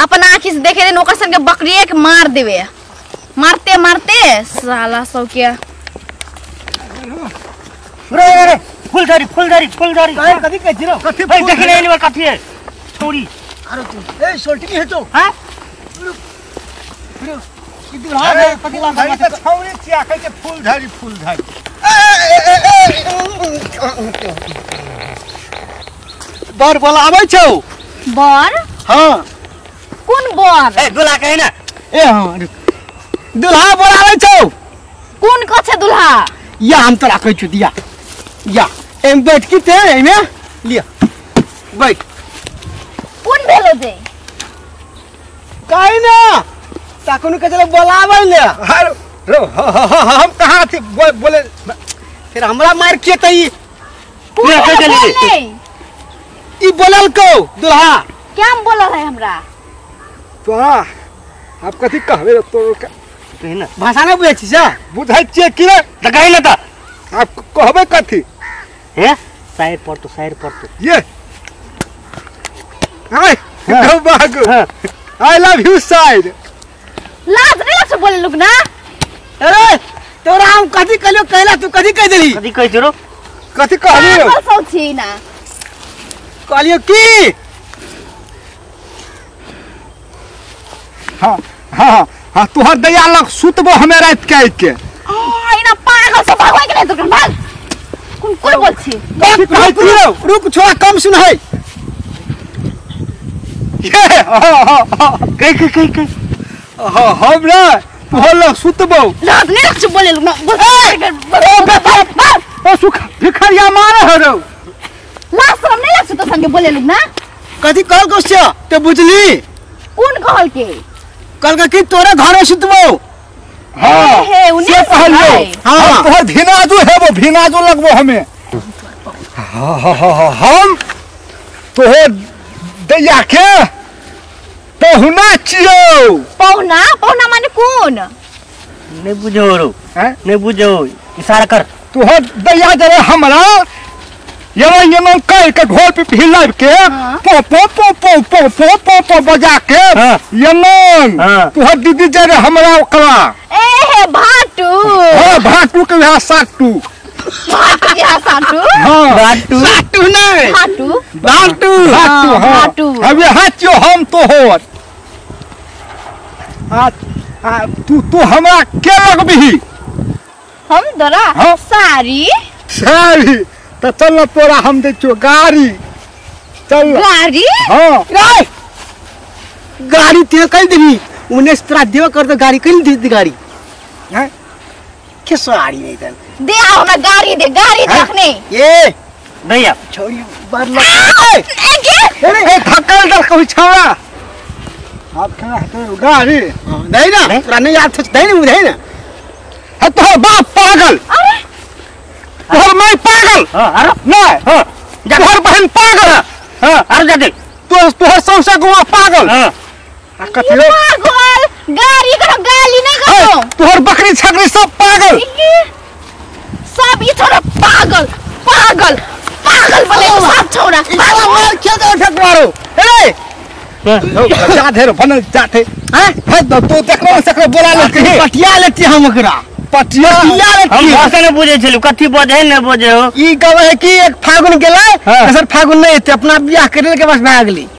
अपन आँखि से देखे दिन ओकर संगे बकरिए के मार देवे मारते मारते साला सब के रे रे फुलझड़ी फुलझड़ी फुलझड़ी कथी कहै छी रो कथी भाई देखि नै एनी कथी है छोरी अरे तू ए सोल्टी है तो हां रुक ई दुल्हा है कथी बात त छौरी चिया कहै छै फुलझड़ी फुलझड़ी बर बोलाबै छौ बर हां कोन बर ए दुल्हा कहि ना ए हां दुल्हा बोलाबै छौ कोन क छै दुल्हा या हम तोरा कहै छु दिया या एम बैठ की ते एमे लिया बैठ कोन भेलो जे काहे ना ताकुन के चले बोलाबै ले अरे रो हम कहां थी बोले फिर हमरा मार के त ई पूरा ई बोलल को दुल्हा क्या हम बोलल है हमरा तोरा आप कथी कहबे तोर कहि ना भाषा नै बुझै छी से बुझै छियै कि रे त कहि ना त आप कहबे कथी हे साइड पर तो ये हाय गो बागो I love you side लाज नहीं लागछ बोले लोग ना अरे तोरा हम कथी कहलियो कहला तू कथी कह देली कथी कहै छी रो कथी कहलियो पागल सब छी ना कहलियो की हां हां हां तोहर दया लग सुतबो हमे रात के आइ के आ इना पागल सब भागै के नहीं तो भाग कोन कोन बोल छी कथी कहै छी रो रुक छोड़ा कम सुन है ये कहि कहि कहि कहि हां हम ना तोहर लग सुतबो लाज नहीं लागछ बोले लोग ना ओ सुख भिखरिया मारे हो रो लाज शरम नहीं लागछ तो संगे बोले लोग ना कथी कहल को से ते बुझली कोन कहल के कहल के तोरा घर में सुतबो हां हे उने से कहलियो हां तोहर भिनाजू हेबो भिनाजू लगबो हमे हम तोहर दैया के पहुना छियौ पहुना पहुना माने कोन नहीं बुझो रो हैं नहीं बुझो इशारा कर तोहर दैया जरे हमरा ये ये कह के ढोल पे हिलाब के पो पो पो पो पो पो पो पो बजा के ये तोहर दीदी जरे हमरा ओकरा ए हे भाटू हां भाटू के यहाँ साटू भाटू के यहाँ साटू हां भाटू साटू नहीं भाटू भाटू भाटू हां भाटू अब यहाँ छियो हम तोहर आ तू तू हमरा के लगबिही हम तोरा सारी सारी त चल न तोरा हम दै छियो गाड़ी चल गाड़ी हां रे गाड़ी ते कहि देबी उन्ने तोरा देव कर दो गाड़ी कहि दी गाड़ी हैं के साड़ी नहीं तन दे आ हमरा गाड़ी दे गाड़ी रखने ये दैया छोड़ी बार लग ए के ए धक्कल दर कहू छौड़ा आप खाना हटे गाड़ी नहीं ना तोरा नहीं याद छ नहीं ना बुझै ना है तोहर बाप पागल अरे तोहर माई पागल हां अरे नहीं हां तोहर बहन पागल हां अरे जा दे तो तोहर सौसा गुआ पागल हां आ कथी रो पागल गाड़ी करो गाली नहीं करो तोहर बकरी छकरी सब पागल सब ई छोरा पागल पागल पागल बने सब छोरा पागल मार क्या कर ठक मारो ए जा धेर बनल जाते हैं है तो देखलो सकरो बोला ले के पटिया लेती हम ओकरा पटिया पटिया लेती हम भाषा नहीं बुझे छलु कथी बजे न बजे हो ई कहै कि एक फागुन गेलै हाँ। सर फागुन नहीं एते अपना बियाह करे के बस भए गेली।